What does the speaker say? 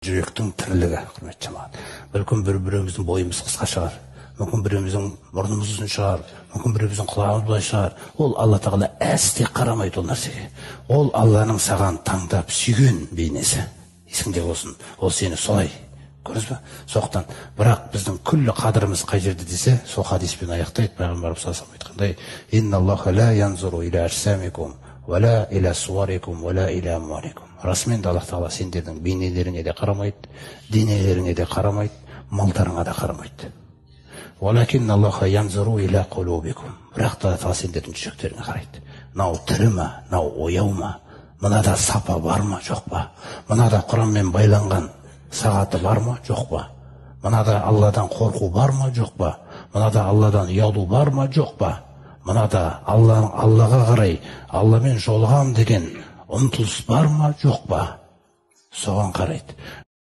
Жүректің тірлігі, құрметті жамағат. Мүмкін бір біреуміздің бойымыз қысқа шығар, мүмкін біреуміздің мұрнымыз ұзын шығар, мүмкін біреуміздің құлағымыз былай шығар. Ол Алла Тағала әсте қарамайды ол нәрсеге. Ол Алланың саған таңдап сүйген бейнесі. Есіңде болсын, ол сені солай көрдіңіз ба? Сондықтан бірақ біздің күллі қадіріміз қай жерде десе, сол хадиспен аяқтайды пайғамбарымыз саллаллаху айтқандай: Расымен де, Аллах Тағала сендердің бейнелеріңе де қарамайды, денелеріңе де қарамайды, малдарыңа да қарамайды. Бірақ та Алла Тағала сендердің жүректеріңе қарайды. Мынау тірі ма, мынау ояу ма, мынада сапа бар ма, жоқ па, мынада Құранмен байланған сағаты бар ма, жоқ па, мынада Алладан қорқу бар ма, жоқ па, мынада Алладан ұялу бар ма, жоқ па, мынада Аллаға қарай, Алламен жолығам деген ұмтылыс бар ма, жоқ па, соған қарайды.